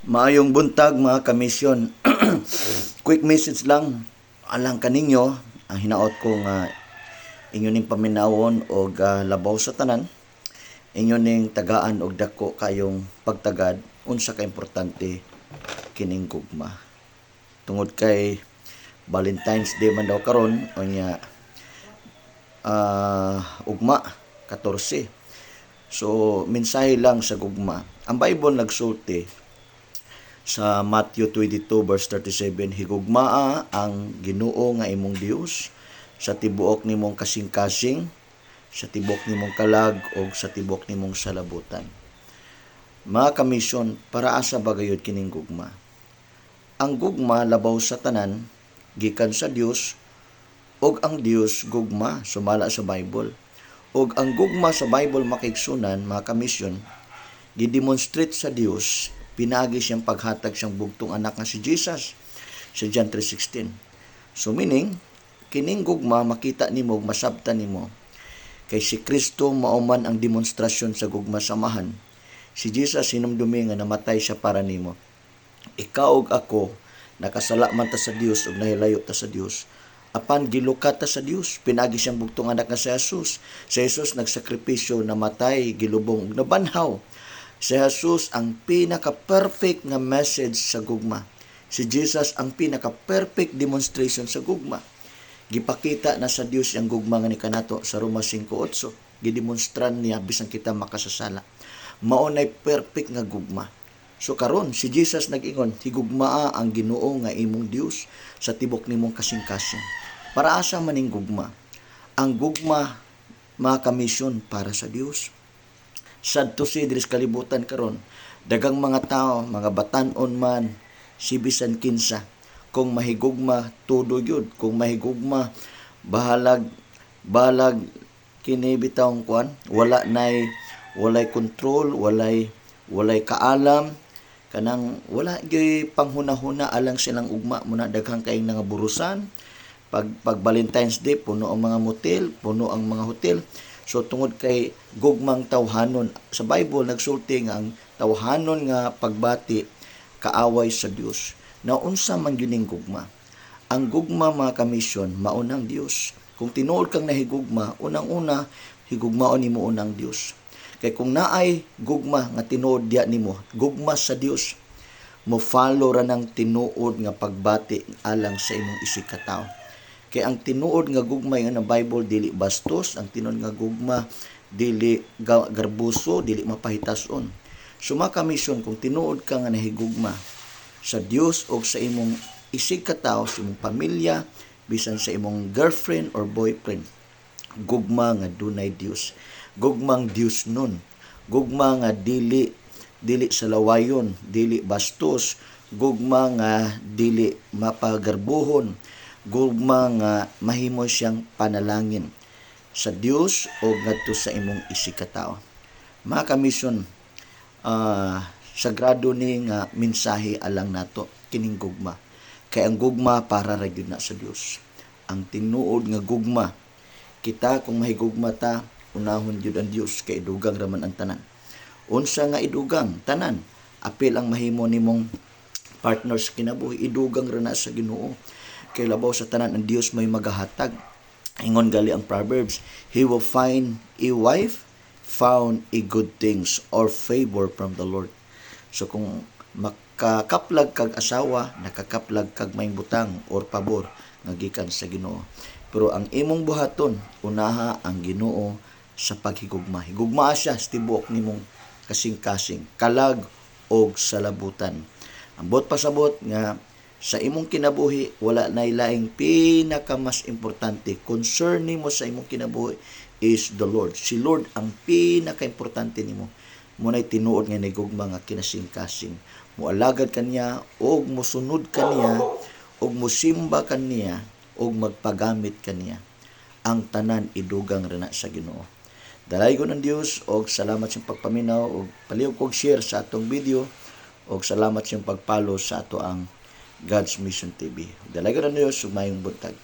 Maayong buntag, mga kamisyon. Quick message lang alang kaninyo. Ang hinaot ko nga inyo ning paminawon og labaw sa tanan, inyo ning tagaan og dako kayong pagtagad unsa ka importante kining gugma. Tungod kay Valentine's Day man daw karon, unya ugma 14. So mensahe lang sa gugma. Ang Bible nagsulti sa Matthew 22 verse 37, "Higugmaa ang Ginoo nga imong Dios sa tibuok nimong kasing-kasing, sa tibuok nimong kalag ug sa tibuok nimong salabutan." Mga kamisyon, para asa ba gayud kining gugma? Ang gugma, labaw sa tanan, gikan sa Dios, ug ang Dios gugma sumala sa Bible. Ug ang gugma sa Bible, makiigsunan, mga kamisyon, gidemonstrate sa Dios pinaagi siyang paghatag siyang bugtong anak nga si Jesus sa John 3:16. So meaning, kining gugma makita nimo, masabtan nimo kay si Kristo mao man ang demonstrasyon sa gugma sa Amahan. Si Jesus, hinumdumi nga namatay siya para nimo. Ikaw ug ako, nakasala man ta sa Dios ug nahilayo ta sa Dios. Apan gilukat ta sa Dios pinaagi siyang bugtong anak nga si Jesus. Si Jesus nagsakripisyo, namatay, gilubong ug nabanhaw. Si Jesus ang pinaka-perfect nga message sa gugma. Si Jesus ang pinaka-perfect demonstration sa gugma. Gipakita na sa Dios ang gugma nga ni kanato sa Roma 5:8. Gidemonstran niya bisan kita makasasala. Mao nay perfect nga gugma. So karon si Jesus nag-ingon, "Higugmaa ang Ginoo nga imong Dios sa tibok nimong kasing-kasing." Para asa man ning gugma? Ang gugma, mga kamisyon, para sa Dios. Sad to say, diri sa kalibutan karon, dagang mga tao, mga batan-on man, si bisan kinsa, kung mahigugma, tudo gyud. Kung mahigugma, bahalag bahalag kini bitawng kuan, wala nay walay control, walay kaalam, kanang wala gyud panghuna-huna alang silang ugma mo na. Daghang kayong nangaburusan. Pag Valentine's Day, puno ang mga motel, puno ang mga hotel. So tungod kay gugmang tawhanon, sa Bible nagsulti nga ang tawhanon nga pagbati kaaway sa Dios. Na unsa man gyud ning gugma? Ang gugma, mga kamisyon, maunang Dios. Kung tinuod kang nahigugma, unang-una higugmaon nimo unang Dios. Kay kung naay gugma nga tinuod diya nimo, gugma sa Dios, mo follow ra ng tinuod nga pagbati alang sa imong isig ka tawo. Kay ang tinuod nga gugma nga ng Bible dili bastos, ang tinuod nga gugma dili garbuso, dili mapahitason. So mga kamisyon, kung tinuod ka nga nahigugma sa Dios o sa imong isig ka tawo, sa imong pamilya, bisan sa imong girlfriend or boyfriend, gugma nga dunay Dios. Gugmang Dios nun. Gugma nga dili sa lawayon, dili bastos, gugma nga dili mapagarbuhon, gugma nga mahimo siyang panalangin sa Dios o ngadto sa imong isig ka tawo. Mga kamisyon, sagrado ni nga mensahe alang nato kining gugma. Kay ang gugma para ra gyud na sa Dios. Ang tinuod nga gugma, kita kung mahigugma ta, unahon gyud ang Dios kay idugang raman ang tanan. Unsa nga idugang? Tanan. Apil ang mahimo nimong partner sa kinabuhi, idugang ra na sa Ginoo. Kay labaw sa tanan, ang Dios may magahatag. Ingon gali ang Proverbs, "He will find a wife found a good things or favor from the Lord." So kung makakaplag kag asawa, nakakaplag kag may butang or pabor nga gikan sa Ginoo. Pero ang imong buhaton, unaha ang Ginoo sa paghigugma. Higugmaa siya sa tibuok nimong kasing-kasing, kalag og salabutan. Ang buot pasabot nga sa imong kinabuhi wala nay laing pinaka mas importante concern nimo sa imong kinabuhi is the Lord. Si Lord ang pinaka importante nimo. Mo nay tinuod nga nigugma nga kinasing-kasing. Moalagad kaniya og mosunod kaniya og mosimba kaniya og magpagamit kaniya. Ang tanan idugang ra na sa Ginoo. Dalaygon ang Dios og salamat sa pagpaminaw og palihog kog share sa atong video og salamat sa pag-follow sa ato ang God's Mission TV. Dalaygon ang Dios ug maayong buntag.